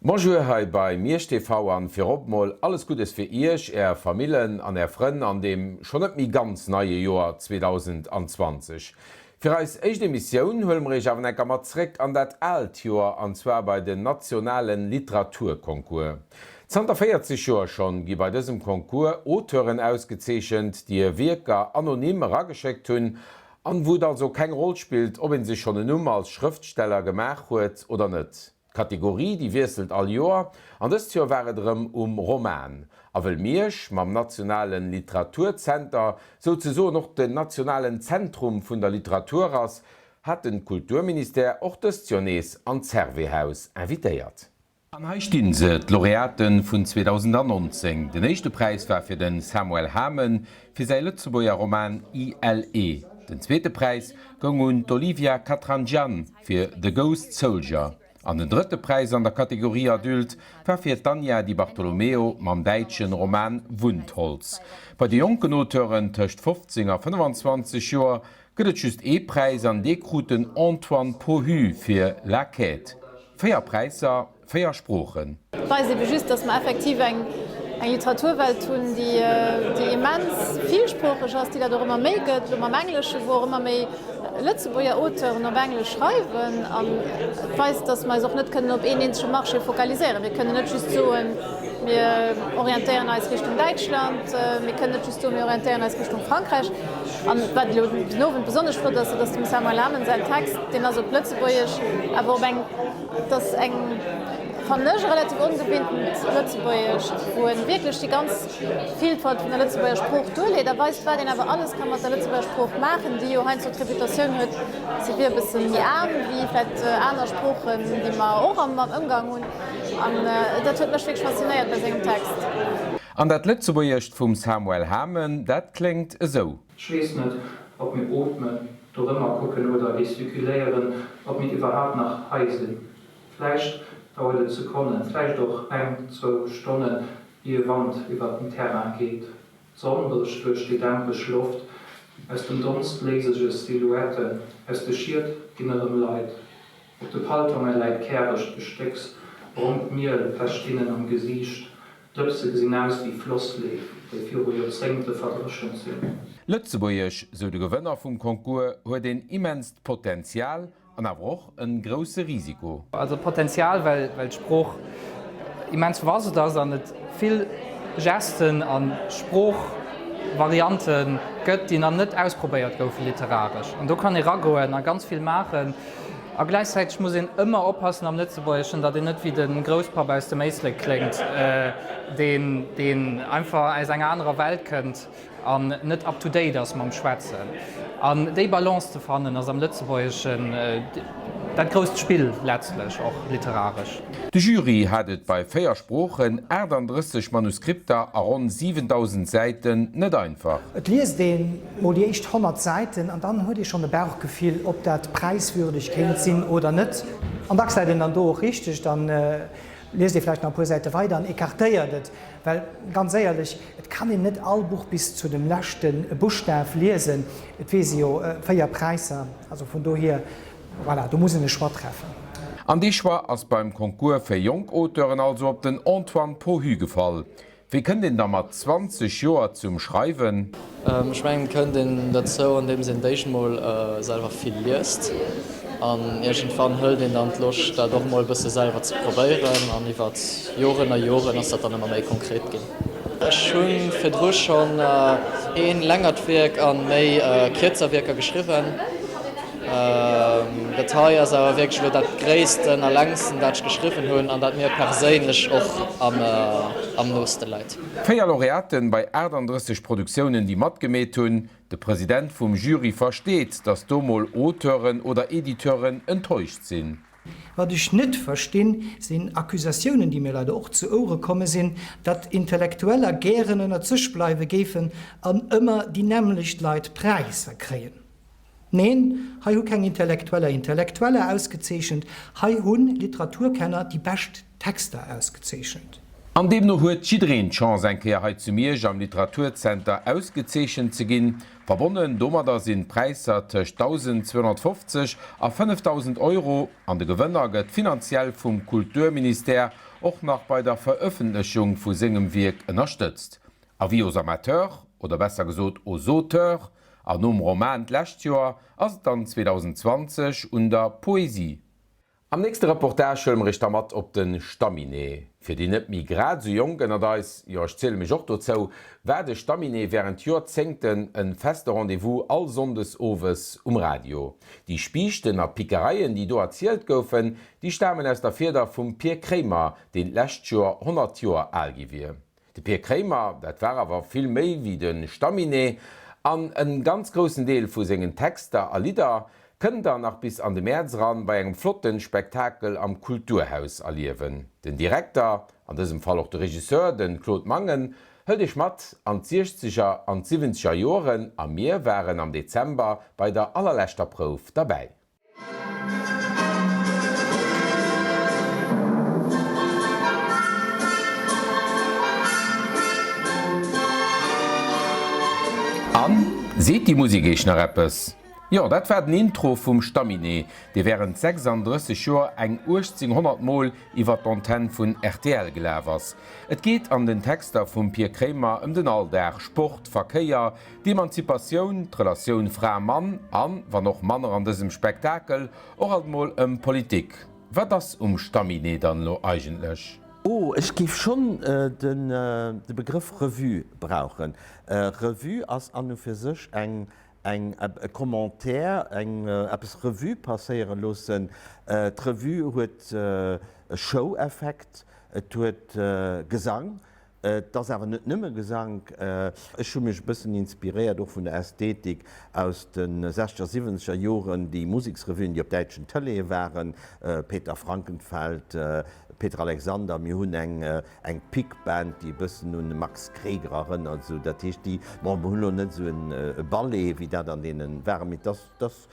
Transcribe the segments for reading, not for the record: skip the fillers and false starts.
Bonjour hei bei Miersch TV an virop mol alles Guddes fir Iech, Är Famillen an Är Frënn an deem schon net méi ganz neie Joer 2020. Fir eis éischt Emissioun huele mer Iech awer enker mat zréck an dat aalt Joer an zwar bei den nationalen Literaturconcours. Zanter 40 Joer schonn gi bei dësem Concours Auteuren ausgezeechent, déi hir Wierker anonym erageschéckt hunn an wou et also keng Roll spillt, ob een sech schonn en Numm als Schrëftsteller gemaach huet oder net. D'Kategorie, déi wiesselt all Joer, an dëst Joer war et erëm um Roman. A wëll Miersch mam nationale Literaturzenter souzesoen och den nationalen Zentrum vun der Literatur ass, hat den Kulturministère och dëst Joer nees an d'Servais-Haus invitéiert. An hei stinn se, d'Laureaten vun 2019. Den éischte Präis war fir den Samuel Hamen fir säi Lëtzebuerger Roman ILE. Den zweete Präis goung un d'Olivia Katranjian fir The Ghost Soldier. An den drëtte Präis an der Kategorie Adulte war fir d'Anja Di Bartolomeo mam däitschen Roman Wundholz. Bei de jonken Auteuren tëscht 15 a 25 Joer gëtt et just ee Präis an dee krut den Antoine Pohu fir La Quête. 4 Präisser, 4 Sproochen. Et weist ebe just, datt mer effektiv eng Literaturwelt hunn, déi immens villsproocheg ass, déi dat och ëmmer méi gëtt, elo mam Engleschen, wou och ëmmer méi Lëtzebuerger Auteuren op Englesch schreiwen. An et weist, datt mer eis och net kënnen op een eenzege Marché fokaliséieren. Mir kënnen net just soen, mir orientéieren eis Richtung Däitschland, mir kënnen net just soen, mir orientéieren eis Richtung Frankräich. An wat elo den Owend besonnesch flott ass, dat ass dem Samuel Hamen säin Text, deen ass op Lëtzebuergesch, awer op eng, et ass eng, fannen ech, relativ ongewinntent Lëtzebuergescht, wou en wierklech déi ganz Vielfalt vun der Lëtzebuerger Sprooch duerleet a weist, wat een awer alles ka mat der Lëtzebuerger Sprooch maachen, déi jo heiansdo d'Reputatioun huet, se wier e bësse méi aarm wéi vläicht aner Sproochen, déi mer och am Ëmgang hunn. An dat huet mech wierklech faszinéiert bei sengem Text. An dat Lëtzebuergescht vum Samuel Hamen, dat kléngt esou. Ech weess net, ob mir ootmen, dorëmmer kucken oder gestikuléieren, ob mir iwwerhaapt nach hei sinn. Vläicht dauert et Sekonnen, vläicht och eng, zwou Stonnen, wéi e Wand iwwer den Terrain geet. D'Sonn brécht duerch déi dämpeg Loft, aus dem Donst léise sech Silhouetten, aus de Schied ginn erëm Leit. Op de Paltonge läit käregt Gestécks, brongt Miel pecht hinnen am Gesiicht, D'Dëpse gesinn aus wéi Flossleef, déi viru Joerzéngte verdréchent sinn. Lëtzebuergesch, sou de Gewënner vum Concours, huet een immenst Potenzial an awer och en grousse Risiko. Also Potenzial, well d'Sprooch immens vast ass an et vill Gesten a Sproochvariante gëtt, déi nach net ausprobéiert goufe literaresch. An do kann ee ragoen a ganz vill maachen. A gläichzäiteg muss een ëmmer oppassen am Lëtzebuergeschen, datt een net wéi de Grousspapp aus dem Éislek kléngt, deen, deen einfach aus enger anerer Welt kënnt an net up to date ass mam Schwätzen. An déi Balance ze fannen, ass am Lëtzebuergeschen dat grousst Spill letztlech, och literaresch. De Jury hat et bei 4 Sproochen, 38 Manuskripter a ronn 7.000 Säiten net einfach. Et liest een mol déi éischt 100 Säiten an dann huet ee schonn e Bauchgefill, ob dat präiswürdeg kéint sinn oder net. An dacks läit een dann do och richteg, dann liest ee vläicht nach e puer Säite weider an écartéiert et, well ganz éierlech, et kann een net all Buch bis zu dem leschte Buschtaf liesen. Et weess ee jo, 4 Präisser, also vun dohier, voilà, do muss een e Choix treffen. An dee Choix ass beim Concours fir jonk Auteuren also op den Antoine Pohu gefall. Wéi kënnt een da mat 20 Joer zum Schreiwen? Ech mengen et kënnt een derzou andeems een d'éischt mol selwer vill liest an iergendwann hëlt een dann d'Loscht dat och mol e bësse selwer ze probéieren an iwwert Joren a Joren ass dat dann ëmmer méi konkret ginn. Ech hu virdru schonn een längert Wierk an méi kierzer Wierker geschriwwen. Dat hei ass awer wierklech elo dat gréissten a längsten, dat ech geschriwwen hunn an dat mir perséinlech och am nooste läit. 4 Laureaten bei 38 Produktiounen, déi matgemeet hunn. De President vum Jury versteet, datt do mol Auteuren oder Editeuren enttäuscht sinn. Wat ech net verstinn, sinn Accusatiounen, déi mir leider och zu Ouere komme sinn, datt Intellektueller gären ënnert sech bleiwe géifen an ëmmer déi nämmlecht Leit Präisser kréien. Neen, hei hu keng Intellektueller Intellektueller ausgezeechent, hei hu Literaturkenner déi bescht Texter ausgezeechent. An deemno huet jiddereen d'Chance eng Kéier hei zu Miersch am Literaturzenter ausgezeechent ze ginn. Verbonnen domadder sinn d'Präisser tëscht 1.250 a 5.000 Euro an de Gewënner gëtt finanziell vum Kulturministère och nach bei der Verëffentlechung vu sengem Wierk ënnerstëtzt. Avis aux amateurs, oder besser gesot aux auteurs, an nom Roman d'lescht Joer ass et dann 2020 un der Poesie. Am nächste Reportage huele mer iech da mat op de Stamminet. Fir déi net méi grad esou jonk ënnert eis, jo ech ziele mech och dozou, war de Stamminet wärend Joerzéngten e feste Rendez-vous all Sonndes owes um Radio. Déi Spiichten a Pickereien, déi do erzielt goufen, déi stamen aus der Fieder vum Pir Kremer, deen d'lescht Joer 100 Joer al gi wier. De Pir Kremer, dat war awer vill méi wéi de Stamminet, an en ganz groussen Deel vu sengen Texter a Lidder kënnt der nach bis an de Mäerz eran bei engem flotten Spektakel am Kulturhaus erliewen. Den Direkter, an dësem Fall och de Regisseur, den Claude Mangen, hëlt iech mat an d'Siechzeger an d'Siwwenzeger Joeren a mir waren am Dezember bei der allerleschter Prouf derbäi. An, seet déi Musek iech nach eppes? Jo, dat war den Intro vum Stamminet, dee wärend 36 Joer eng 1800 Mol iwwer d'Antenn vun rtl gelaf ass. Et geet an den Texter vum Pir Kremer ëm den Alldag, Sport, Verkéier, D'Emanzipatioun, d'Relatioun Fra-Mann an, wann och manner an dësem Spektakel, och alt mol ëm Politik. Wat ass um Stamminet dann elo eigentlech? Oh, ech géif schonn de Begrëff Revue brauchen. Revue ass an u fir sech eng, eng, e Commentaire, eng, eppes Revue passéiere loossen. D'Revue huet e Show-Effekt, et huet Gesang, Et ass awer net nëmme Gesank. Ech hu mech e bëssen inspiréiert och vun der Ästhetik aus de sechzeger, siwwenzeger Joren, déi Museksrevuen, déi op däitschen Tëleeë waren, Peter Frankenfeld, Peter Alexander. Mir hunn eng eng Pick-Band, déi e bëssen un de Max Greger erënnert, esou. Dat heescht, déi, bon, mir hunn elo net esou e Ballet, wéi dat an deene waren, mee et ass, et ass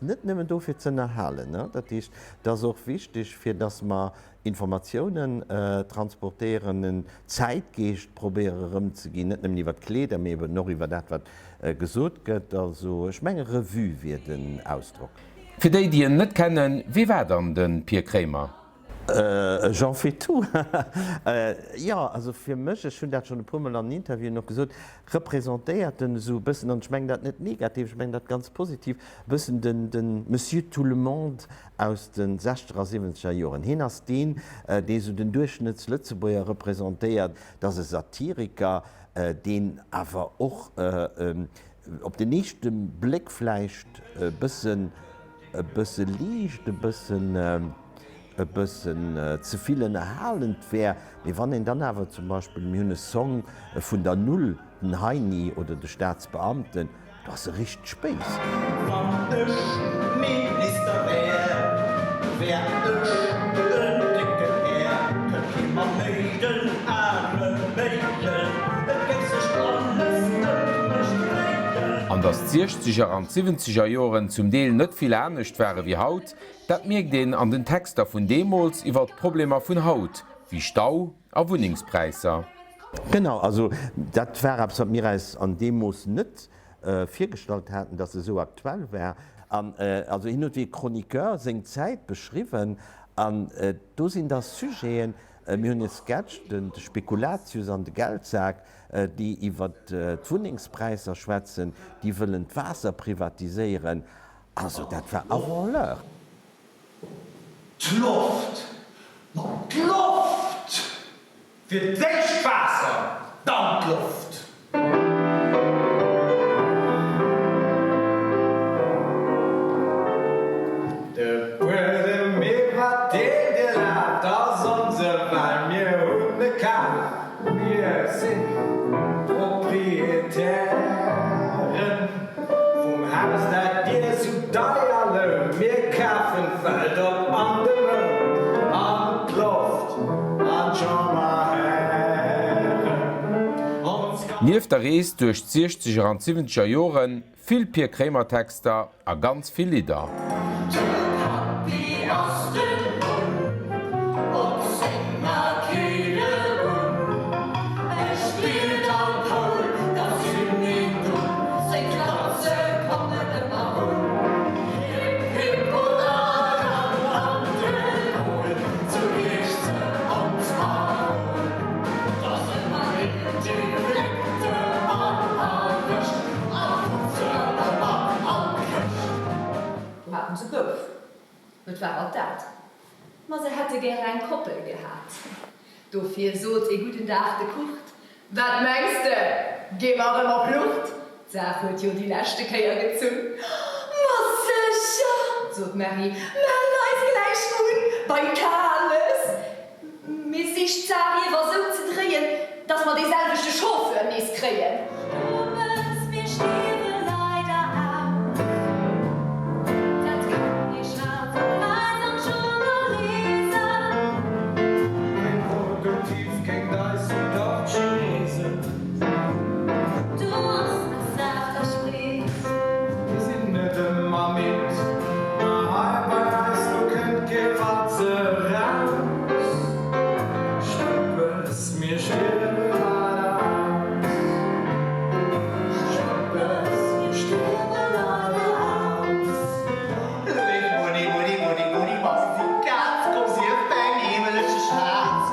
Net nëmmen do fir z'ënnerhalen, dat heescht, et ass och wichteg, fir datt mer Informatiounen transportéieren, en Zäitgeescht probéiere erëmzeginn, net nëmmen iwwer d'Kleeder, mee eben och iwwer dat, wat gesot gëtt. Also ech menge Revue wier den Ausdrock. Fir déi, déi en net kennen, Wie war dann de Pir Kremer? Jean Fetou, Jo, also fir mech, ech hunn dat schonn e puermol an Interviewen och gesot, representéiert en esou e bëssen, an ech mengen dat net negativ, ech mengen dat ganz positiv, e bëssen den, den Monsieur Tout-le-monde aus de sechzeger a siwwenzeger Joren. Hien ass deen, dee esou den Duerchschnëttslëtzebuerger representéiert. Et ass e Satiriker, deen awer och op den éischte Bléck vläicht e bëssen, e bësse liicht, e bëssen, e bëssen ze vill ënnerhalend wär, mee wann een dann awer zum Beispill, mir hunn e Song vun der Null, den Heini oder de Staatsbeamten, do ass e richteg béis. Wann ech Minister wär, wär ech en décken Här, kënnt kee mer méi den Aarme méien, et géif sech alles ëm mech dréien. An datt d'Siechzeger an d'Siwwenzeger Joren zum Deel net vill anescht ware wéi haut, Dat mierkt een an den Texter vun deemools iwwer d'Problemer vun haut, wéi Stau a Wunnengspräisser. Genau, also dat war eppes, wat mir eis an deem Mooss net virgestallt haten, dass esou aktuell war. An also hien huet wéi e Chroniqueur seng Zäit beschriwwen an do sinn da Sujeten, mir hunn e Sketch, de Spekulatius an de Geldsak, déi iwwer d'Wunnengspräisser schwätzen, déi wëllen d'Waasser privatiséieren. Also dat war avant l'heure. D'Loft, ma d'Loft! Fir d'éischt d'Waasser, dann d'Loft. De Buedem iwwer deen dir laaft, ass onse, well mir hunn e kaf. Mir sinn d'Proprietären vum Haus, dat dir sou deier lount. Mir kafen d'Welt op an de Mound an d'Loft an d'Chamberhären. Ons. Nieft der Rees duerch d'Siechzeger an d'Siwwenzeger Joren Vill Pir Kremer Texter a ganz vill Lidder. De Pappi ass den Hunn op senger Keelebunn. haten se Bouf. Et war alt dat. Ma se hätte gäre eng Koppel gehat. Dofir sot ee gudden Dag de Kurt, Wat mengs de, gi mer erëm op Lucht? D'Saach huet jo déi leschte Kéier gezunn. Ma sécher, sot d'Mary, mell eis gläich un bei Kales. Mee sich d'Saach iewer sou ze dréien, dass mer dee selwechte Chauffeur nees kréien. Schnuppes, mir stierwe leider aus. Dat kënnt ee schwaarz op wäiss am Journal liesen. Méi produktiv kéint eis sinn dach d'Chinesen. Du ass es Saaft a Spreet. Mir sinn net ëmmer midd, ma hei bei eis do kënnt kee Fatz eraus. Schnuppes, mir stierwe leider aus. Schnuppes, mir stierwe leider aus. Léif Monni, Monni, Monni, Monni, Mausi, Kaz, komm sief mäin heemleche Schaz.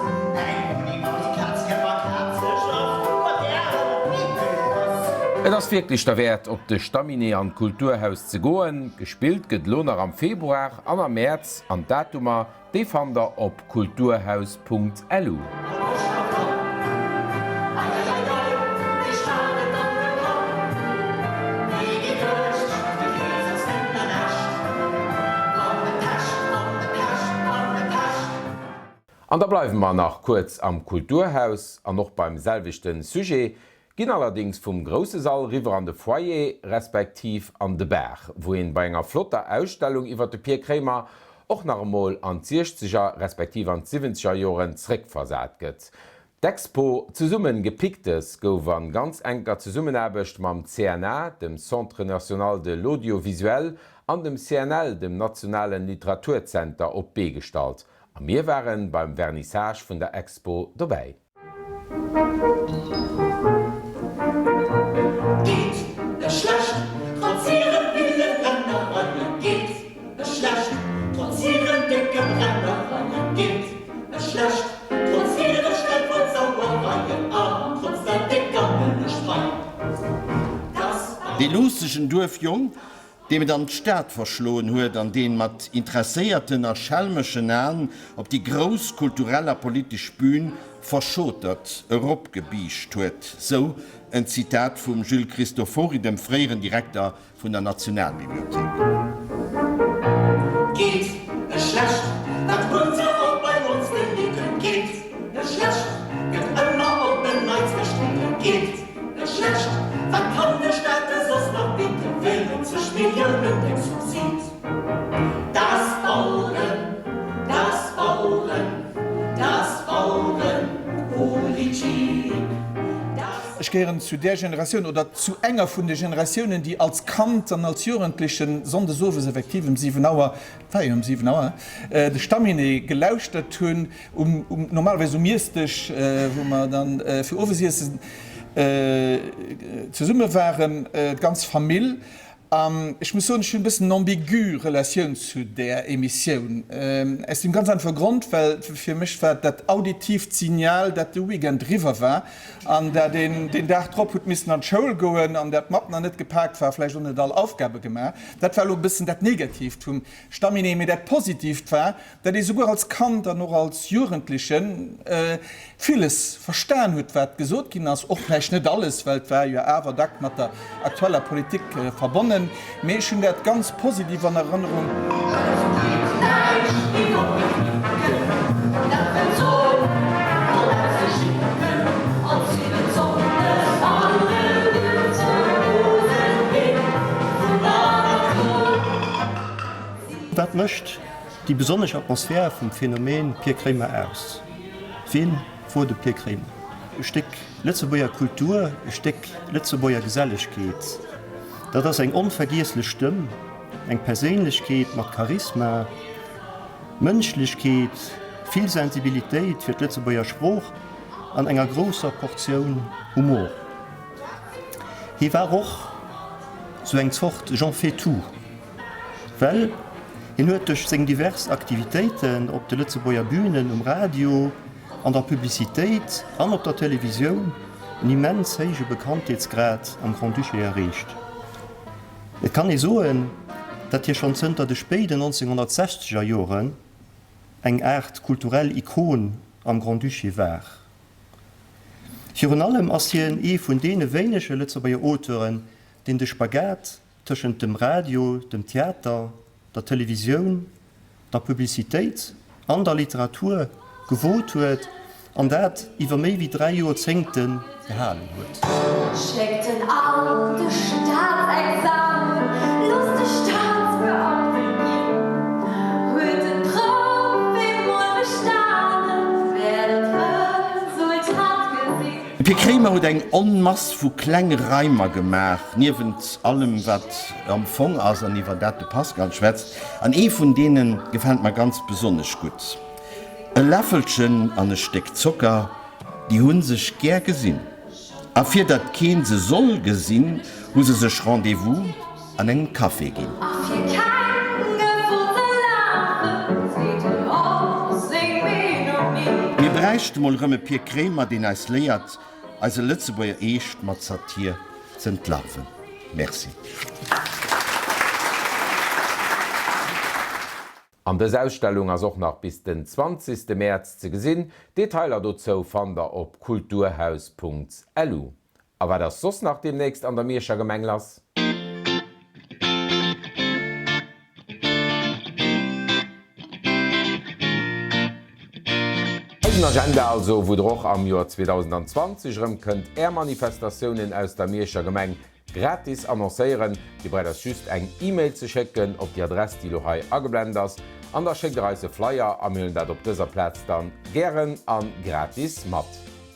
Eng Monni, Mausi, Kaz, hir war kazeg ass, mat där och ni wéi ass. Et ass wierklech derwäert op de Stamminet an d'Kulturhaus ze goen. Gespillt gëtt elo nach am Februar an am Mäerz an d'Datumer déi fannt der op kulturhaus.lu. An da bleiwe mer nach kuerz am Kulturhaus an och beim selwechten Sujet, ginn allerdings vum grousse Sall riwwer an de Foyer, respektiv an de Bar, wou een bei enger flotter Ausstellung iwwer de Pir Kremer och nach emol an d'Siechzeger respektiv an d'Siwwenzeger Joren zréckversat gëtt. D'Expo Zesummen gepicktes gouf an ganz enker Zesummenaarbecht mam CNA, dem Centre National de l'Audiovisuel, an dem CNL, dem nationalen Literaturzenter, op d'Bee gestallt a mir waren beim Vernissage vun der Expo dobäi. Geet et schlecht, trotz hire ville Lännereien? Geet et schlecht, trotz hiren décke Brennereien? Geet et schlecht, trotz hire Ställ voll Sauereien an trotz der décker Mëllechpai? Dass. Dee luussegen Duerfjong, deem et an d'Stad verschloen huet an deen mat interesséierten a schelmeschen Aen op déi grouss kulturell a politesch Bühn verschotert eropgebiicht huet, sou en Zitat vum Jules Christofori, dem fréieren Direkter vun der Nationalbibliothéik. Geet et schlecht, dat huet se och bei ons gelidden. Geet et schlecht, gëtt ëmmer op en Neits gestridden. Geet Et schlecht, wat kann de Staat de soss nach bidden, wéi en zeg Milliounen déck Subsid? Das Baueren, das Baueren, das Bauerenpolitik, das. Ech gehéieren zu där Generatioun, oder zu enger vun de Generatiounen, déi als Kand an als Jugendlechen sonndes owes effektiv ëm 7 Auer, et war jo ëm 7 Auer, de Stamminet gelauschtert hunn, um, normalerweis um Iessdësch, wou mer dann fir Owesiessen zesumme waren, d'ganz Famill. An ech muss soen, ech hunn e bëssen en ambigu Relatioun zu där Emissioun. Aus deem ganz einfache Grond, well fir mech war dat auditiivt Signal, dat de Weekend eriwwer war an dat een deen Dag drop huet missen an d'Schoul goen an dat d'Mapp nach net gepaakt war, vläicht och net all Aufgabe gemaach. Dat war elo e bëssen dat Negatiivt vum Stamminet. Mee dat Positiivt war, dat ee souguer als Kand an och als Jugendleche villes verstan huet, wat gesot ginn ass, och vläicht net alles, well et war jo awer dack mat der aktueller Politik verbonnen, mee ech hunn dat ganz positiv an Erënnerung. Wat mécht Déi besonnesch Atmosphär vum Phänomen Pir Kremer aus. Wien wor de Pir Kremer? E Stéck Lëtzebuerger Kultur, e Stéck Lëtzebuerger Gesellegkeet. Dat ass eng onvergiesslech Stëmm, eng Perséinlechkeet mat Charisma, Mënschlechkeet, vill Sensibilitéit fir d'Lëtzebuerger Sprooch an enger grousser Portioun Humor. Hie war och sou eng Zort Jean Faitout. Well hien huet duerch seng divers Aktivitéiten op de Lëtzebuerger Bünen, um Radio, an der Publicitéit an op der Televisioun en immens héije Bekanntheetsgrad am Grand-Duché erreecht. Et kann ee soen, datt hie schonn zënter de spéiden 1960er Joren eng Aart kulturell Ikon am Grand-Duché war. Virun allem ass hien ee vun deene wéinege Lëtzebuerger Auteuren, deen de Spagat tëschent dem Radio, dem Theater, der Televisioun, der Publicitéit an der Literatur gewot huet, an dat iwwer méi wéi 3 Joerzéngte gehalen huet. Schléckt en all de Staatsexamen, loosst de Staatsbeamte ginn. Huet en d'Prouf eemol bestanen, wäert er d'Resultat gesinn. De Pir Kremer huet eng Onmass vu klenge Reimer gemaach, niewent allem wat am Fong ass an iwwer dat de Pascal schwätzt. An ee vun deene gefält mer ganz besonnesch gutt. E Läffelchen an e Stéck Zocker, déi hu sech gär gesinn. A fir datt keen se soll gesinn, hu se sech Rendez-vous an engem Café ginn. A fir keng Gefor ze lafen, seet en och seng Meenung ni. Mir bräichte mol rëm e Pir Kremer, deen eis léiert, eise Lëtzebuerger Eescht mat Satir z'entlarven. Merci. An dës Ausstellung ass och nach bis den 20 Mäerz ze gesinn. Detailer dozou fannt der op kulturhaus.lu. A wat ass soss nach deemnächst an der Mierscher Gemeng lass? Eisen Agenda also, wou der och am Joer 2020 erëm kënnt Är Manifestatiounen aus der Mierscher Gemeng Gratis annoncéieren. Dir braucht eis just eng E-Mail ze schécken op déi Adress déi elo hei ageblend ass an da schéckt der eis e Flyer a mir huelen dat op dëser Plaz dann gären an gratis mat.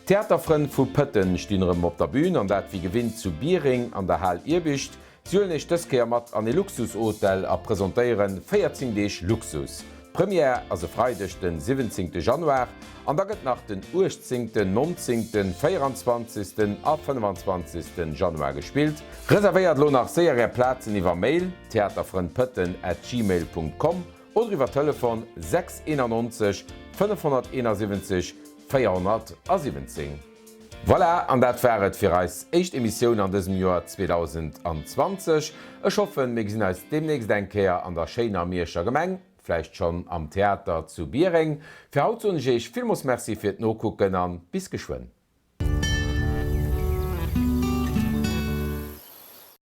D'Theaterfrënn vu Pëtten stinn erëm op der Bühn an dat wéi gewinnt zu Biereng an der Hal Irbicht. Si huelen Iech dës Kéier mat an ee Luxushotel a presentéieren 14 Deeg Luxus. D'Première ass e Freideg den 17 Januar an da gëtt nach den 18, 19, 24 a 25 Januar gespillt. Reservéiert elo nach séier är Plazen iwwer Mail, theaterfrënnpëtten at gmail punkt com, oder iwwer Telefon 6 91 571 417. Voilà, an dat war et fir eis éischt Emissioun an dësem Joer 2020. Ech hoffen, mir gesinn eis deemnächst eng Kéier an der schéiner Mierscher Gemeng, vläicht schonn am Theater zu Biereng. Fir haut soen ech Iech villmoos Merci fir d'Nokucken an bis geschwënn.